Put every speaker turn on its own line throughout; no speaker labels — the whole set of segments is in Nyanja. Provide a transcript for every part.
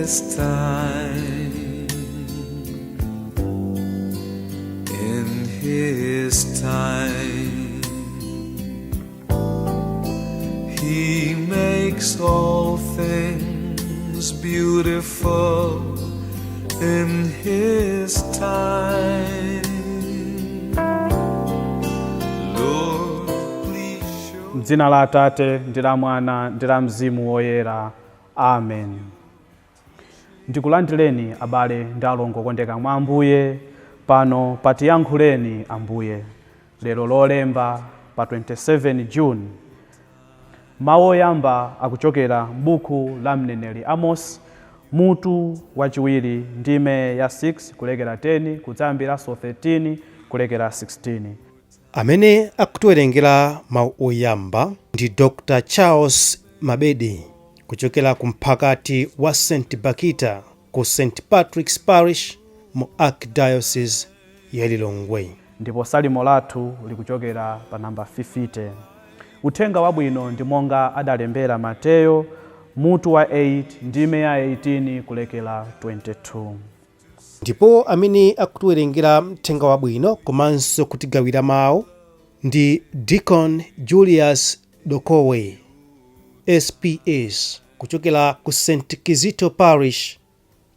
His time. In His time, He makes all things beautiful in His time. Lord, please show.
M'dzina la Atate ndi la Mwana ndi la Mzimu Woyera, amen. Ndikulandireni, abale ndi alongo okondeka mwa Ambuye, pano patiyankhuleni Ambuye, lero Lolemba pa 27 June. Mawu oyamba akuchokera m'buku la mneneri Amos, mutu wachiwiri, ndime ya 6 kulekera 10, kudzayambiranso 13 kulekera 16.
Amene akutiwerengera mawu oyamba ndi Dr Charles Mabedi kuchokera ku mphakati wa St Bakita ku St Patrick's Parish mu Archdiocese ya Lilongwe.
Ndipo salimo lathu likuchokera pa namba 50. Uthenga wabwino ndi monga adalembera Mateyo, mutu wa 8, ndime ya 18 kulekera 22.
Ndipo amene akutiwerengera mthenga wabwino komanso kutigawira mawu ndi Deacon Julius Dokowe SPS kuchokera ku St Kizito Parish,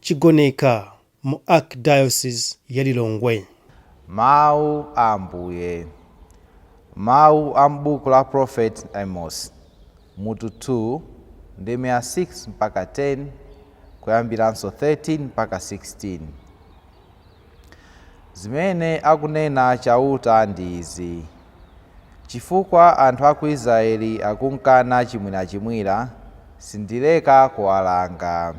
Chigoneka, mu Archdiocese ya Lilongwe.
Mawu a Ambuye. Mawu a m'buku la Prophet Amos, mutu 2, ndime ya 6 mpaka 10, kuyambiranso 13 mpaka 16. Zimene akunena Chauta ndi izi: Chifukwa anthu a ku Israeli akunkana chimwirachimwira, sindileka kuwalanga.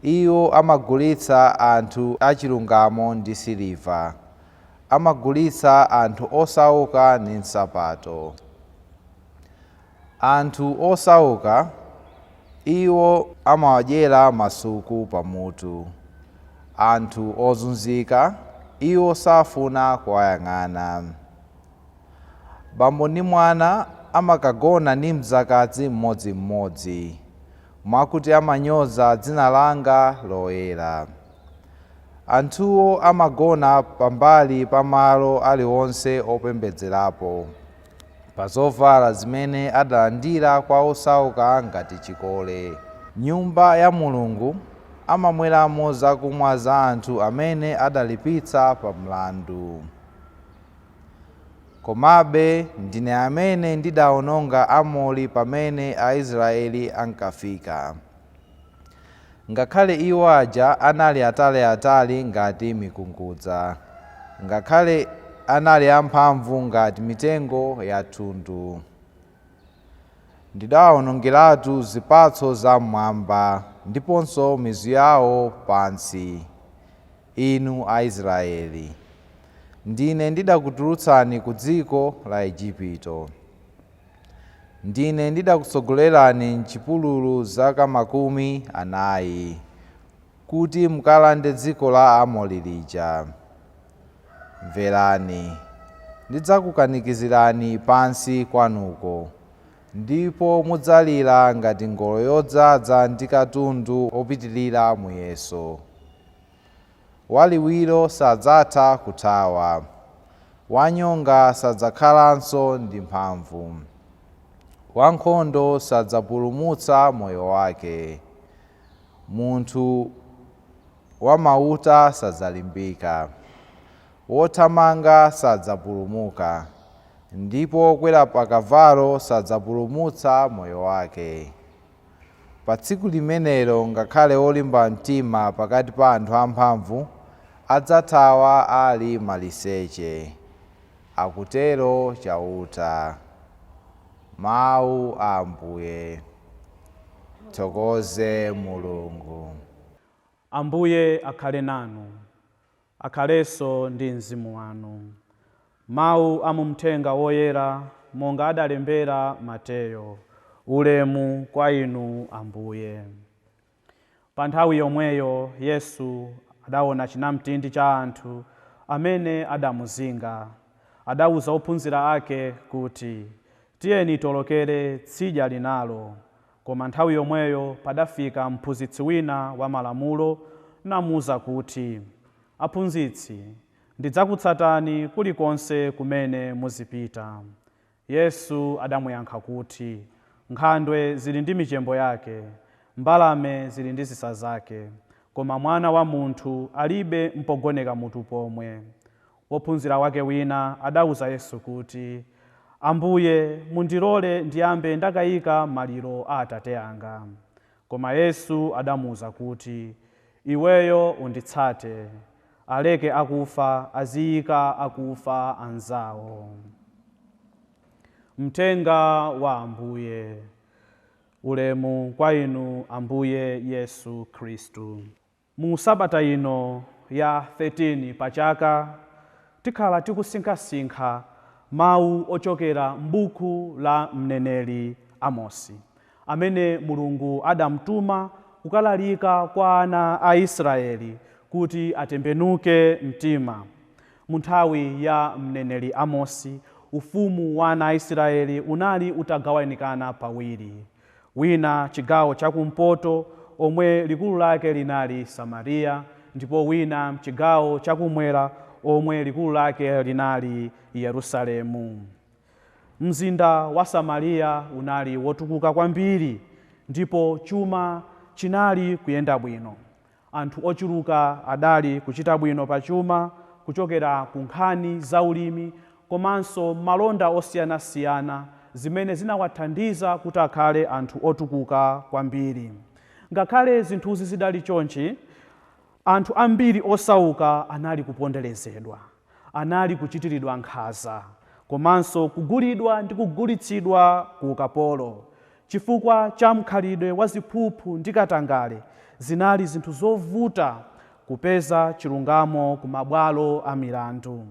Iwo amagulitsa anthu achilungamo ndi siliva, amagulitsa anthu osauka ndi nsapato. Anthu osauka iwo amawadyera masuku pamutu, anthu ozunzika iwo safuna kuwayang'ana. Bambo ndi mwana amakagona ndi mzakazi mmodzimmodzi, mwakuti amanyoza dzina langa loyera. Anthuwo amagona pambali pa malo aliwonse opembedzerapo, pa zovala zimene adalandira kwa osauka ngati chikole. Nyumba ya Mulungu amamweramo zakumwa za anthu amene adalipitsa pa mlandu. Komabe ndine amene ndidawononga Amori pamene Aisraeli ankafika, ngakhale iwo aja anali ataliatali ngati mikungudza, ngakhale anali amphamvu ngati mitengo ya thundu. Ndidawawonongeratu zipatso zam'mwamba ndiponso mizu yawo pansi. Inu Aisraeli, ndine ndidakutulutsani ku dziko la Igupto. Ndine ndidakutsogolerani m'chipululu zaka 40 kuti mukalande dziko la Amori lija. Mverani, ndidzakukanikizirani pansi kwanuko, ndipo mudzalira ngati ngolo yodzaza ndi katundu opitirira muyeso. Waliwiro sadzatha kuthawa, wanyonga sadzakhalanso ndi mphamvu, wankhondo sadzapulumutsa moyo wake, munthu wamauta sadzalimbika, wothamanga sadzapulumuka, ndipo wokwera pa kavalo sadzapulumutsa moyo wake. Pa tsiku limenelo ngakhale wolimba mtima pakati pa anthu amphamvu adzathawa ali maliseche, akutero Chauta. Mawu a Ambuye. Thokoze Mulungu.
Ambuye akhale nanu. Akhalenso ndi mzimu wanu. Mawu a mu Mthenga Woyera monga adalembera Mateyo. Ulemu kwa inu, Ambuye. Pa nthawi yomweyo Yesu adaona chinamtindi cha anthu amene adamuzinga. Adawuza ophunzira ake kuti, "Tiyeni tiwolokere tsidya linalo." Koma nthawi yomweyo padafika mphunzitsi wina wa malamulo namuwuza kuti, aphunzitsi, ndidzakutsatani kulikonse kumene muzipita. Yesu adamuyankha kuti, nkhandwe zili ndi michembo yake, mbalame zili ndi zisa zake, koma mwana wa munthu alibe mpogoneka mutu pomwe. Wophunzira wake wina adawuza Yesu kuti, Ambuye, mundilole ndiyambe ndakayika maliro a atate anga. Koma Yesu adamuwuza kuti, iweyo unditsate, aleke akufa aziyika akufa anzawo. Mthenga wa Ambuye. Ulemu kwa inu Ambuye Yesu Khristu. Mu sabata ino ya 13 pachaka tikhala tikusinkhasinkha mawu ochokera m'buku la mneneri Amosi, amene Mulungu adamtuma kukalalika kwa ana a Israeli kuti atembenuke mtima. Mu nthawi ya mneneri Amosi, ufumu wa ana a Israeli unali utagawanikana pawiri. Wina chigawo chakumpoto omwe likulu lake linali Samariya, ndipo wina chigawo chakumwera omwe likulu lake linali Yerusalemu. Mzinda wa Samariya unali wotukuka kwambiri ndipo chuma chinali kuyenda bwino. Anthu ochuluka adali kuchita bwino pa chuma kuchokera ku nkhani za ulimi komanso malonda osiyanasiyana zimene zinawathandiza kuti akhale anthu otukuka kwambiri. Ngakhale zinthuzi zidali chonchi, anthu ambiri osauka anali kuponderezedwa, anali kuchitiridwa nkhanza, komanso kugulidwa ndi kugulitsidwa ku ukapolo. Chifukwa cha mkhalidwe wa ziphuphu ndi katangale, zinali zinthu zovuta kupeza chilungamo ku mabwalo a milandu.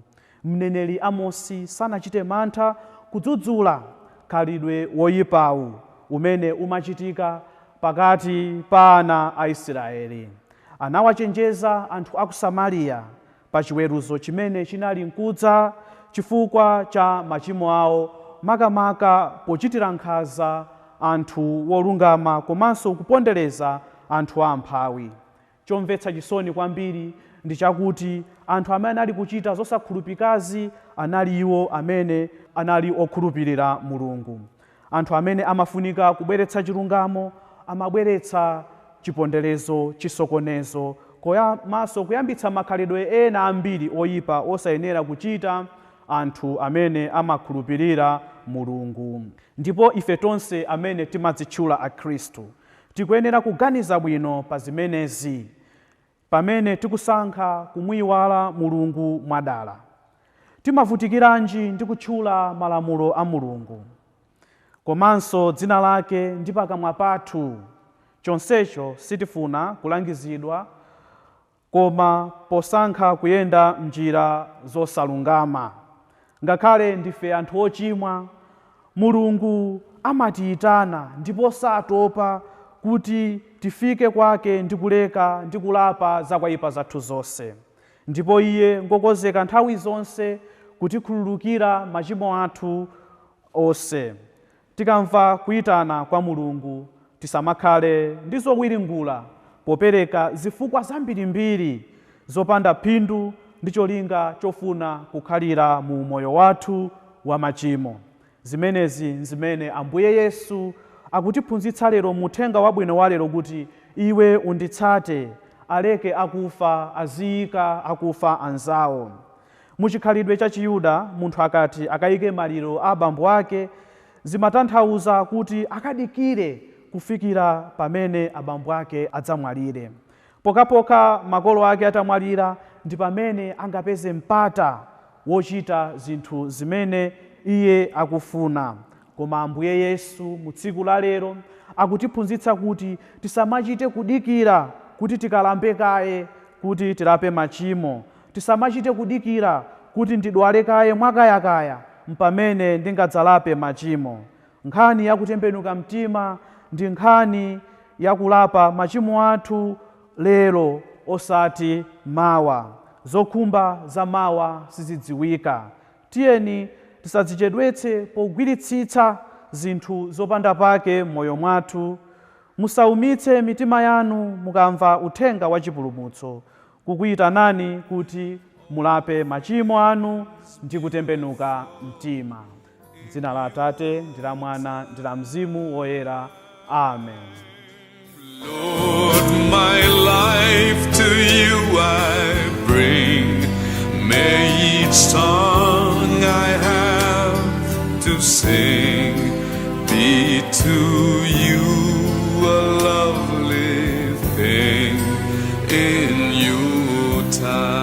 Mneneri Amosi sanachite mantha kudzudzula khalidwe woyipawu umene umachitika pakati pa ana a Israeli. Anawachenjeza anthu a ku Samariya pa chiweruzo chimene chinali nkudza chifukwa cha machimo awo, makamaka pochitira nkhanza anthu wolungama komanso kupondereza anthu amphawi. Chomvetsa chisoni kwambiri ndi chakuti anthu amene anali kuchita zosakhulupikazi anali iwo amene anali okhulupirira Mulungu. Anthu amene amafunika kubweretsa chilungamo amabweretsa chiponderezo, chisokonezo, komanso kuyambitsa makhalidwe ena ambiri oyipa osayenera kuchita anthu amene amakhulupirira Mulungu. Ndipo ife tonse amene timadzitchula Akhristu tikuyenera kuganiza bwino pa zimenezi pamene tikusankha kumuyiwala Mulungu mwadala. Timavutikiranji ndi kutchula malamulo a Mulungu komanso dzina lake ndi pakamwa pathu? Chonsecho sitifuna kulangizidwa, koma posankha kuyenda mnjira zosalungama. Ngakhale ndife anthu ochimwa, Mulungu amatiyitana ndipo satopa kuti tifike kwake ndi kuleka ndi kulapa zakwaipa zathu zonse. Ndipo iye ngokonzeka nthawi zonse kutikhululukira machimo athu onse. Tikamva kuyitana kwa Mulungu, tisamakhale ndi zowiringula popereka zifukwa zambirimbiri zopanda phindu ndi cholinga chofuna kukhalira mu moyo wathu wa machimo. Zimenezi nzimene Ambuye Yesu akutiphunzitsa lero mu uthenga wabwino wa lero kuti iwe unditsate, aleke akufa aziyika akufa anzawo. Muchikhalidwe cha Chiyuda, munthu akati akayike maliro a abambo ake, zimatanthauza kuti akadikire kufikira pamene abambo ake adzamwalire. Pokhapokha makolo ake atamwalira ndi pamene angapeze mpata wochita zinthu zimene iye akufuna. Koma Ambuye Yesu mu tsiku la lero akutiphunzitsa kuti tisamachite kudikira kuti tikalambe kaye kuti tilape machimo. Tisamachite kudikira kuti ndidwale kaye mwakayakaya mpamene ndingadzalape machimo. Nkhani yakutembenuka mtima ndi nkhani yakulapa machimo athu lero osati mawa. Zokhumba za mawa sizidziwika. Tiyeni tisadzichedwetse pogwiritsitsa zinthu zopanda pake m'moyo mwathu. Musaumitse mitima yanu mukamva uthenga wa chipulumutso kukuyitanani kuti mulape machimo anu ndi kutembenuka mtima. Dzina la Atate ndi la Mwana ndi la Mzimu Woyera, amen.
Lord, my life to you I bring. May each song I have to sing be to you a lovely thing in your time.